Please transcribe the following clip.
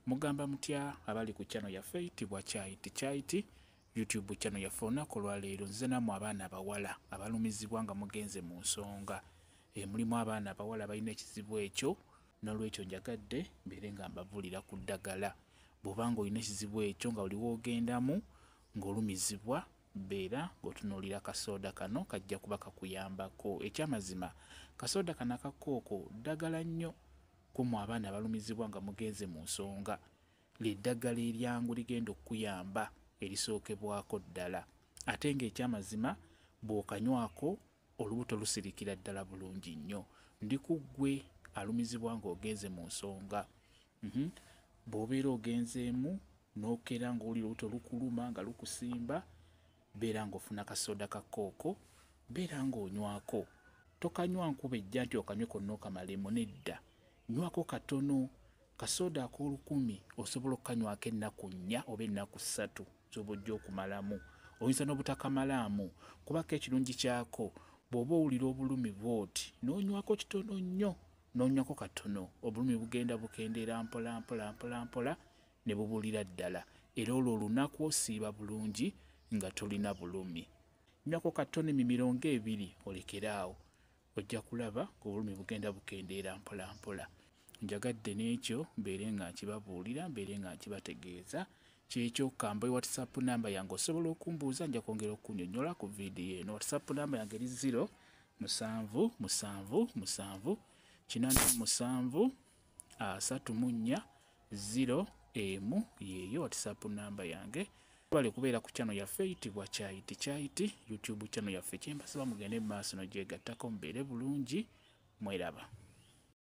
Mugamba mutya abali ku channel yaffe eyitibwa Kyayiti Kyayiti YouTube channel yaffe. Olunaku olwaleero nzize nammwe abaana abawala abalumizibwa nga mugenze mu nsonga. Mulimu abaana abawala balina ekizibu ekyo, n'olwekyo njagadde mbeere nga mbabuulira ku ddagala. Bw'oba ng'olina ekizibu ekyo nga buli w'ogendamu ng'olumizibwa, beera ng'otunuulira kasooda kano, kajja kuba kakuyambako. Ekyamazima kasooda kano akakooko ddagala nnyo ku mmwe abaana abalumizibwa nga mugenze mu nsonga. Lye ddagala eryangu ligenda okukuyamba erisookebwako ddala, ate ng'ekyamazima bw'okanywako olubuto lusirikira ddala bulungi nnyo. Ndi ku ggwe alumizibwa ng'ogenze mu nsonga. Bw'obeera ogenzeemu n'okeera ng'owulira olubuto lukuluma nga lukusimba, beera ng'ofuna kasooda ka kooko, beera ng'onywako. Tokanywa nkuba ejja nti okanywe konna okamalemu, nedda. Nywako katono. Kasooda ak'olukumi osobola okukanywako ennaku 4 oba ennaku 3 z'oba ojja okumalamu. Oyinza n'obutakamalaamu, kubako ekirungi kyako bw'oba owulira obulumi bw'oti n'onywako kitono nnyo, n'onywako katono, obulumi bugenda bukendeera mpola mpola mpola mpola ne bubulira ddala, era olwo olunaku osiiba bulungi nga tolina bulumi. Nywako katono emimiro ng'ebiri olekere awo, ojja kulaba ng'obulumi bugenda bukendeera mpola mpola. Njagadde n'ekyo mbeere nga nkibabuulira, mbeere nga nkibategeeza. Kyekyo kambe WhatsApp namba yange, osobola okumbuuza, nja kwongera okunnyonnyola ku vidiyo eno. WhatsApp namba yange eri 0 7 7 7 87 34 0 1, yeeyo WhatsApp namba yange. Bale kubeera ku channel yaffe eyitibwa Kyayiti Kyayiti YouTube channel yaffe. Kyembasaba mugende mu maaso n'ogyegattako, mubeere bulungi, mweraba.